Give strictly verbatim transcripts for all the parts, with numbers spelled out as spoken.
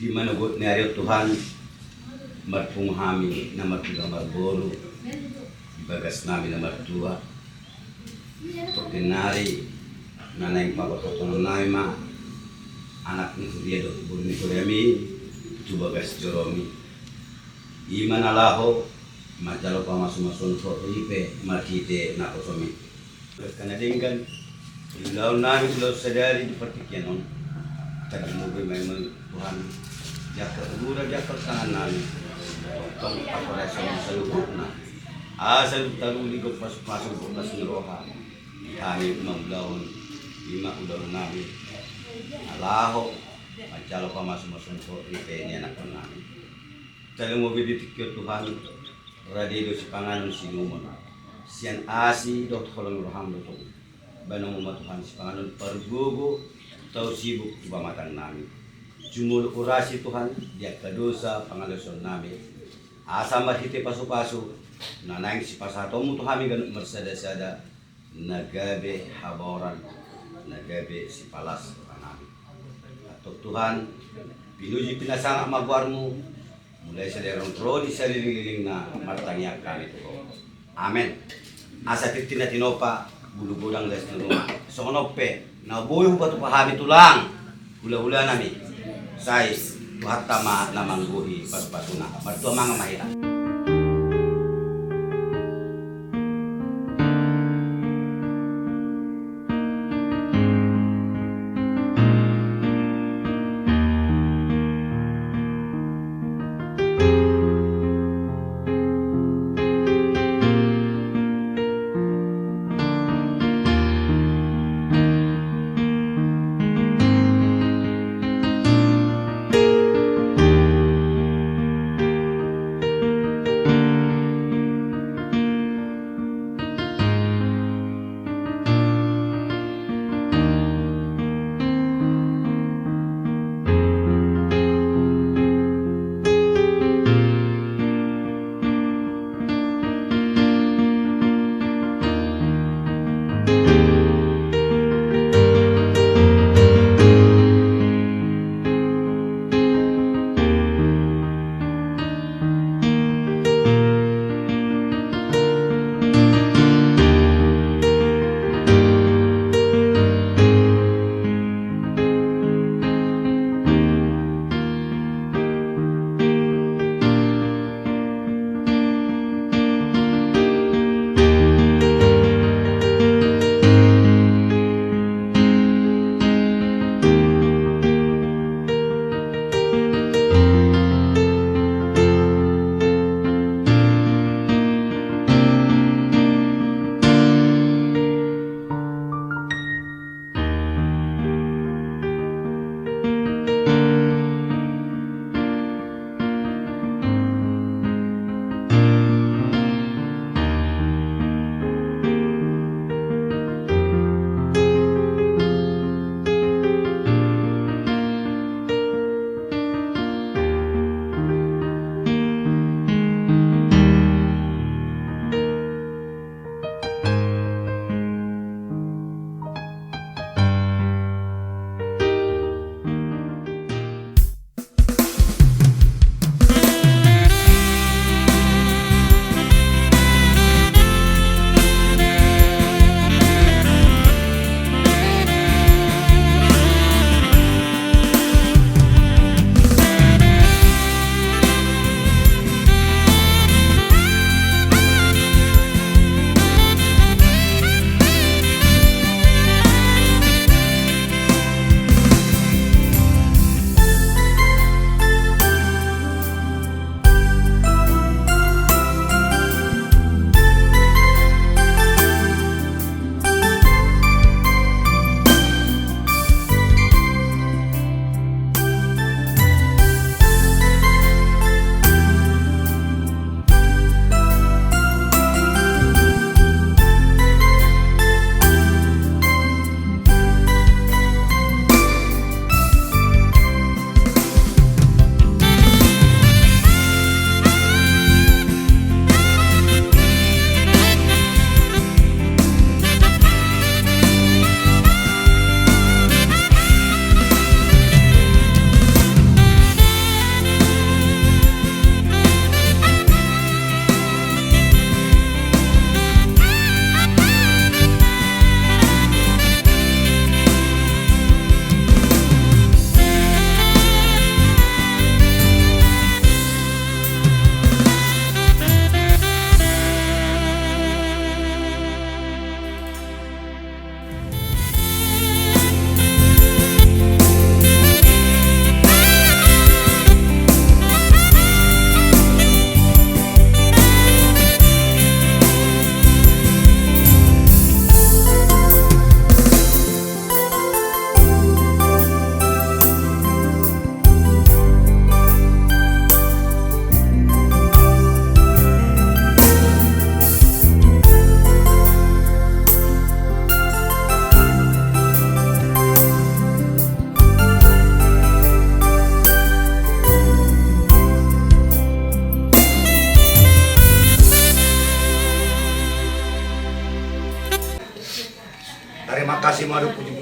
Di manogot ni ari on Tuhan, marpungu hami na martua marboru di bagas nami na martua. Tongkin nari na naeng paborhathon nami ma anak ni huria dohot boru ni huriami tu bagas joromi. I ma na laho manjalo pamasumasuon ho i pe marhite naposomi. Angka na denggan, di ulaon nami ulaon sadari di partingkian on, tarlumobi ma i ma Tuhan di angka umur, di angka tangan nami. Tongtong pahoreso ma saluhutna asa dung taruli gok pasupasu gok las ni roha di hami mangulahon i ma ulaon nami na laho manjalo pamasumasuon ho i pe ni anakkon nami. Tarlumobi di tingki on Tuhan, rade do sipanganon siinumon sian asi dohot holong ni roham do tong. Baen hamu ma Tuhan sipanganon pargogo tau sibuk tu pamatang nami. Jumolo urasi Tuhan di angka dosa pangalaosion nami, asa marhite pasupasu na naeng sipasahatonmu tu hami ganup marsadasada, na gabe habaoran, na gabe sipalas roha nami. Antong Tuhan, pinuji pinasangap ma goarmu, mulai sadari on ro di salelenglelengna martangiang hami tu ho. Amen. Asa tintin na tinopa, bulu godang las ni ruma. Songon on pe na boi hupatupa hami tulang hulahula nami, sai Tuhanta ma na manggohi pasupasuna. Martua mangan ma hita.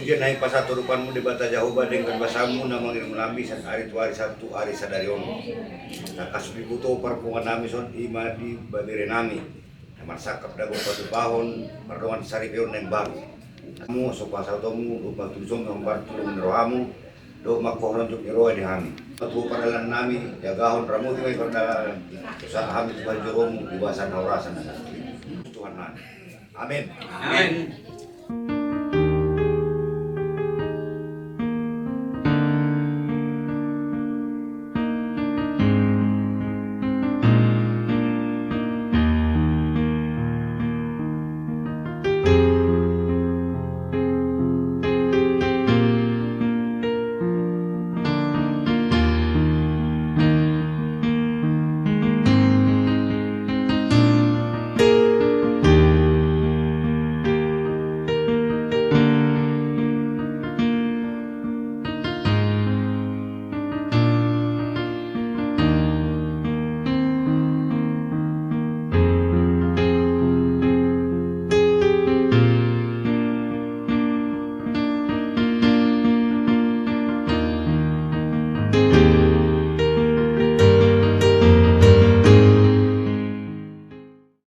Dia naeng pasahat tu adopanmu Debata Jahowa denggan basamu na mangihuthon nami sian ari tu ari sahat tu ari sadari on. Tangkas ma iboto parpunguan nami songon i ma di babere nami. Na marsangkap dagok patupahon mardongan saripeon na imbaru. Amu so pasahatonmu dohot mangtulus on ma hombar tu lomo ni rohamu dohot mangkohon on jok ni roha di hami. Patuho pardalan nami, jagahon ramoti ma i pardalan. Usaha hami tu hajoromu di bagasan hahorasan na sasuli. Tuhan nami. Amin. Amin.